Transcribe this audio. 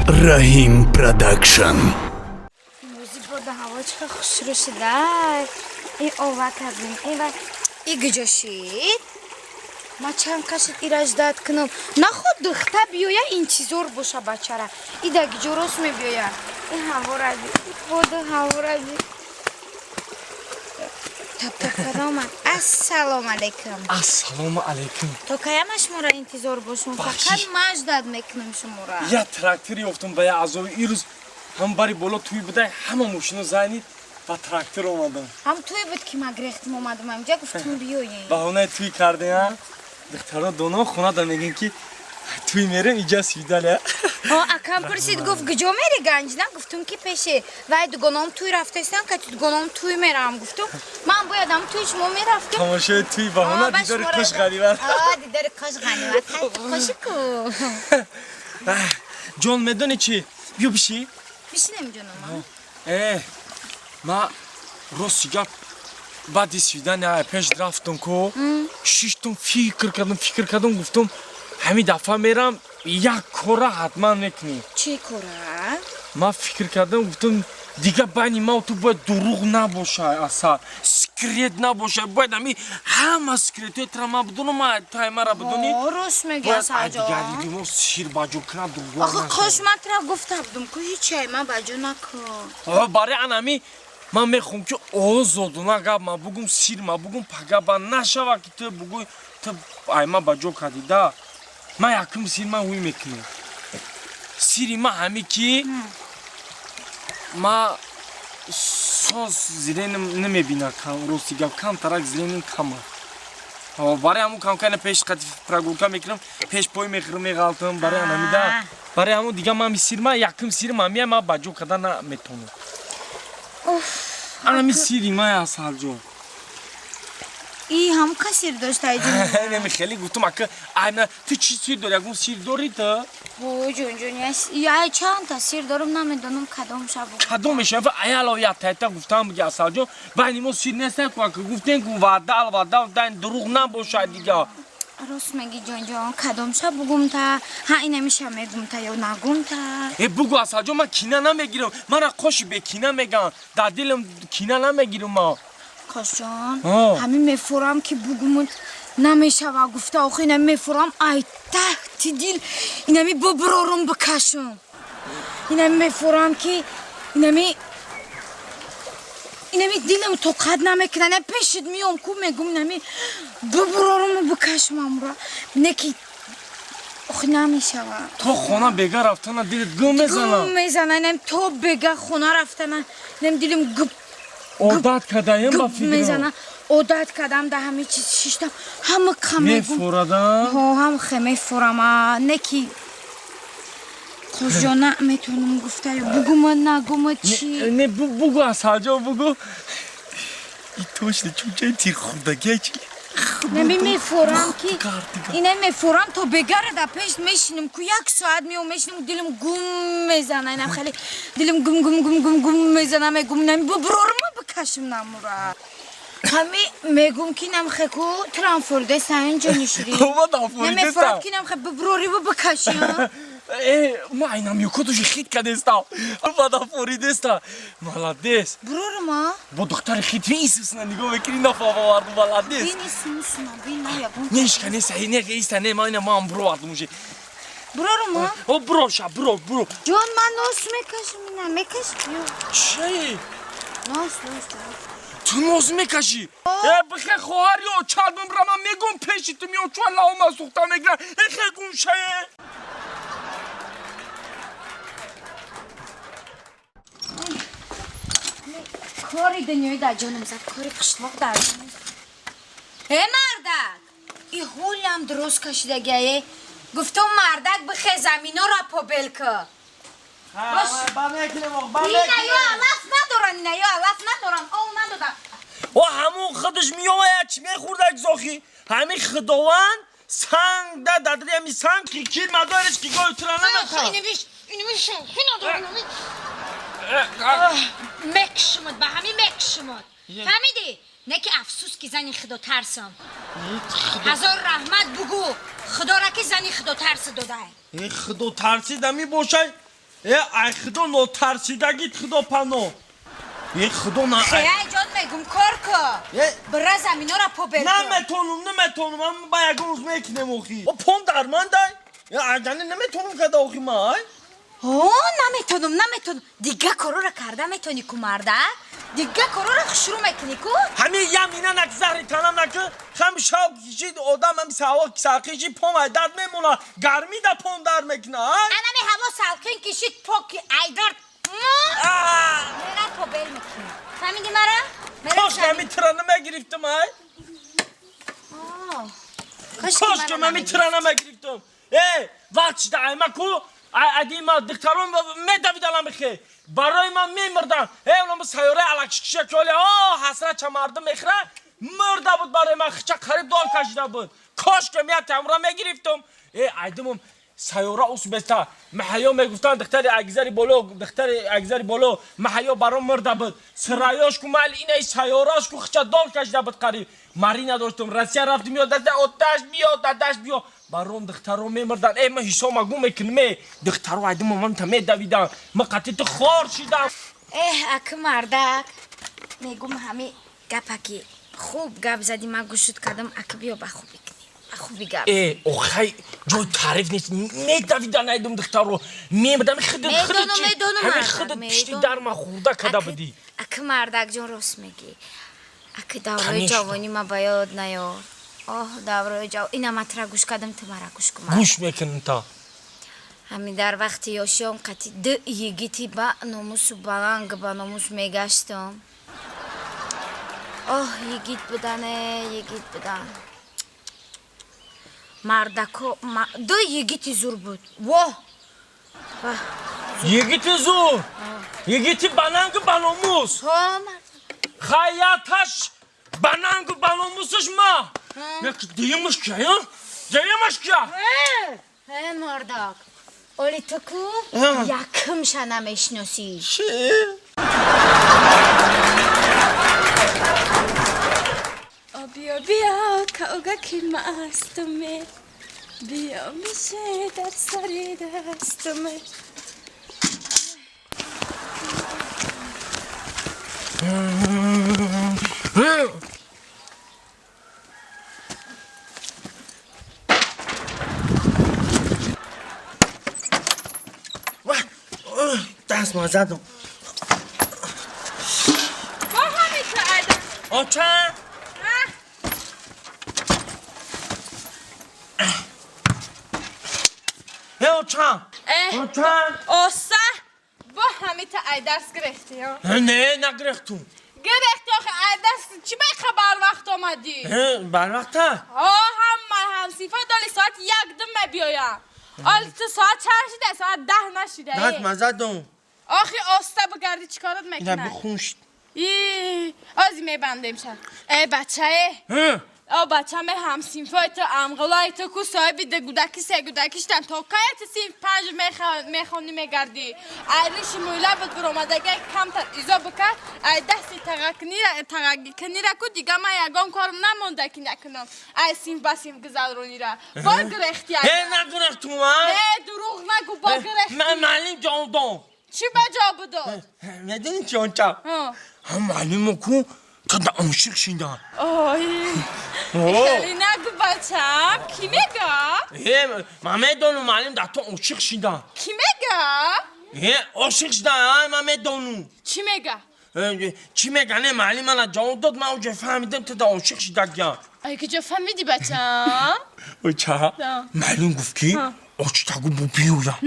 Раҳим Продакшн. Имрӯзи бода ҳаво чӣ хушрӯ шудай. И ова кардем, ива и гиҷо шид. Ма чанд кашид ира ждать кунам. Наход духта биёя, интизор боша бачара. И да гиҷо рост мебиёя. И ҳавора би, и боду ҳавора би. Тап тап када омад. Ассалому алайкум. Ассалому алайкум. То каяма шуморо интизор бошум? Бахшиш. Фақат ма ждать мекунам шуморо. Я трактор ёфтум ба я азоби ирӯз ҳам бари боло туй будай, ҳама мошино занид ба трактор омадам. Ҳам туй буд ки ма грехтим омадам инҷа, гуфтум биёем. Баҳонаи туй кардем, а? Духтаро доно хонада мегӯем ки туй мерем, иҷа свидания. Ҳо, акам пурсид, гуфт: «Куҷо мери, Ганҷина?» Гуфтум ки пеши вай дугоном туй рафтаистам, кати дугоном туй меравам. Гуфтум, ман бояд ам туй шумо мерафтум. Тамошои туй баҳона, дидори қош ғанимат. Дидори қош ғанимат, қоши ку. Ҷон, медонӣ чӣ? Биё бишӣ. Бишинем, ҷонома. Э, ма рости гап, баъди свидания пеш рафтум ку, шиштум, фикр кардам, фикр кардам, гуфтум, ҳамин дафъа мерам, як кора ҳатман мекунӣ. Чӣ кора? Ман фикр кардам, гуфтам, дига байни ман ту бояд дурӯғ набошад, асал, секрет набошад. Бояд ҳами ҳама секретҳои тра ман бидонам, ма тай мара бидонӣ. Рост мегӣ. Бояд Асалҷон. мо сир баҷо кунам, дурӯғ. Охи қош, ман тра гуфта будум ку, ҳичай ман баҷо накун. Барои ан ҳами ман мехоҳам ки озодона гап ма бугум, сир ма бугум, пага ба нашава ки ту бугӯй, ту ай ма баҷо кардӣ да. Ман якум сир ман ҳуй мекунам. Сири ма ҳами ки ма соз зрением намебина, рости гап, камтарак зрением кама. Барои ҳамун камкана пеш қати прогулка мекунам, пеш пой мехӯрам, меғалтам. Барои анамида, барои ҳамун дига ман сир ма якум сири ма мия, ма баҷо карда наметонам. Анами сири ма, Асалҷон. И ҳам ка сир дошта? Неми, хеле гуфтум, ака, айна ту чӣ сир дори? Ягон сир дори ту? Ой, ҷонҷон, я чандта сир дорам, намедонам кадом шаб. Кадом мешава? Аяло я тайта гуфтам, буги, Асалҷон, байни мо сир неста ку, ака, гуфтем ку, ваъда ваъда дайн, дурӯғ набошад дига. Рост меги, ҷонҷон. Кадом ша бугумта? Ҳа, инамиша мегумта ё нагумта? Э, бугу, Асалҷон, ман кина намегирам, мана қоши бекина меган, дар дилам кина намегирам ма. Қошҷон, ҳамин мефурам ки бугумут, намешава гуфта. Охи, инами мефурам, ай таҳти дил инами бубурорум, бикашум. Инами мефурам ки инами дилам тоқат намекунад. Ина пешит миём ку, мегум, инами бубуроруму бикашум амра, не ки охи намешава. То хона бега рафтана дилат гум мезана? Гум мезана. Инами то бега хона рафтана, инами дилим гуп Одат кардаем ба гуп фикрам. мезана. Одат кардам, да ҳами чиз шиштам, ҳама ка мегум. Мефурада. Ҳо, ҳам хе мефурама, не ки қошҷон, наметонам гуфта, бугума, нагума, чӣ? Не, бугу, Асалҷон, бугу. И точно чучаи тирхӯрдагия чи? Неми, мефурам ки Дигар, дигар. ина мефурам, то бегара да пеш мешинам ку, як соат меом, мешинам, дилим гум мезана, инам хеле дилим гум гум гум гум гум мезана. Мегум, нами бубурорма, бикашим намура. Ҳами мегум ки нам хеку трамфурде сайн ҷонишири. Намефурад ки нам хе бубурорибу бикашим. Э, ма айнам юкотуши хит кадеста. Бадафоридеста. Молодец. Бурорума. Бо духтари хит Иисусна нигоҳ мекунӣ, нафаварду, молодец. Бин, Исусна, бин, ягон. Нешка, не саи, не иста, не, ма ина ман бировардум уже. Бурорума. О, буро ша, буро, буро. Ҷон, ман нос мекашам, ина мекаш. Чӣ? Нос, нос, нос. Ту нос мекашӣ? Э, бихе, хоҳар, ё чад бимра, ман мегум, пеши ту меё, чун лаома сухта мегира. Э, хе гумшае. Кори дунёи дар ҷонам зад, кори қишлоқ дар ҷонам зад. Э, мардак, и ҳолиам дуруст кашидагиае. Гуфтум, мардак, бихе, заминора побел ка. Ина ё алаф надоран, ина ё алаф надоран, ов надодан. О, ҳамун худаш меояд, чӣ мехӯрдак зохӣ? Ҳамин худованд санг да дадри, ҳами санг ки кир мадориш ки гои тура намата. Инамиш мекшумуд, ба ҳамин мекшумуд, фаҳмидӣ? Не ки афсӯс ки зани худотарсам. Ҳазор раҳмат бугӯ худора ки зани худотарса додай. Э, худотарсида мебошай. Э, ай худо, нотарсидагит худо пано, е, худо на. Ай ҷон, мегум, кор ку, бира заминора побел. Наметонум, наметонум. Ам ба ягон рӯз мекунем охи. О, пом дармандай, айдани наметонум када охи ма, ай. О, наметонум, наметонум. Дига корора карда метонӣ ку, мардак? Дига корора хушрӯ мекунӣ ку? Ҳами ямина нак, заҳри танам нак. Хам шав кишид одам, ҳами саво салқин пом ай дард мемона, гармида пом дар мекуна, ай. Анами ҳаво салқин кишид, поки айдард мера побел мекунӣ. Фаҳмиди мара? Кош ами тира намегирифтам, ай. Кош ки ами тира намегирифтам. Э, вақт шида, ай, ма ку адима духтарон медавидалам, бихе барои ман мемурдан. Э, онам сайёраи алакшикиша ки оли о ҳасрат ча мардум мехӯра, мурда буд барои ман, хича қариб дол кашида буд. Кош ки мия тамра мегирифтам. Э, айдимум сайёра ус беста маҳаё мегуфтанд, духтари агзари боло, духтари агзари боло маҳаё баром мурда буд. Сираёш ку майли, инаи сайёраш ку хича дол кашида буд қариб. Марина доштум, Россия рафтим, ё даста оташ биё, дадаш биё, баром духтаро мемурдан. Э, ма ҳисома гум мекунем. Э, духтаро айдимум ман та медавидам, ма қатъи ту хор шидам. Эҳ, аки мардак, мегум, ҳами гапа ки хуб гап задӣ, ман гӯшуд кардам. Аки биё, ба хубӣ кунӣ, ба хубӣ гап. Э, охай, ҷои таъриф нест, медавидан айдум духтаро, мемурдам. Медонам, медонам, ҳами мардак, худат пишти медонам. дар ма хурда када будӣ. Аки мардакҷон, рост мегӣ. Аки давраи Конечно. ҷавонӣ ма ба ёд наёр. Оҳ, давраи ҷав. Ина ма тра гӯш кардам, ту мара гӯш кун. Гӯш мекунам та. Ҳами дар вақти ёшиём қати ду йигити ба номусу баланг ба номус мегаштам. Оҳ, йигит будане, йигит будан, мардако. Ду йигити зур буд, воҳ. Йигити зур, йигити банангу баномус. Ҳо, мард. Хаяташ банангу баномусаш ма як диюмаш кия, диюмаш кия. Э, мардак, оли ту ку якумша намешиносӣ. Чи? Бия, бия, каугаки мастуме, биё, мише дар сари дастуме. Даст ма задам. Бо ҳамиша айда. Оча. Ах. Э, оча. Э. Оча. Оса, бо ҳамита ай дарс гирифтӣ? Не, нагирехтум. Гирифтӣ охи, ай дарс чӣ бай барвақт омадӣ? Барвақта? Ҳо, ҳама ҳамсинфа доли соат 1-ду мебиёям, оли ту соат чанд шида? Соат 10 нашида. Даст ма задам. Охи, оста бигарди, чӣ корат Ина мекунад? бихун шид. И, ози мебандемша. Э, бачае, о бача, ме ҳамсинфои ту, амғулои ту ку соҳиби дугудаки, сегудакиштан. То кая ту синф панҷ мехонӣ, мегардӣ? Ай риши мӯйла буд биромадага, камтар изо бикар. Ай дасти тағагикунира ку дига ман ягон корм намонда ки накунам. Ай синф ба синф гузаронира бо гирехти. Э, нагирехтум, а. Э, дурӯғ нагӯ, бо гирехти. Ман маълим ҷавоб дод. Чӣ ба ҷавоб дод? Медонӣ чи, онча? Ҳам маълимо ку та да ошиқ шидан. Ой, хеле нагӯ, бачам. Кӣ мега? Э, ман медонам, маълим дар ту ошиқ шидан. Кӣ мега? Э, ошиқ шидан, ман медонам. Чӣ мега? Э, чӣ мега? Не, маълим мана ҷавоб дод, ман уҷа фаҳмидам, ту да ошиқ шидагиям. Ай, куҷо фаҳмидӣ, бачам? Оча, маълим гуфт ки очитагу бу биёям.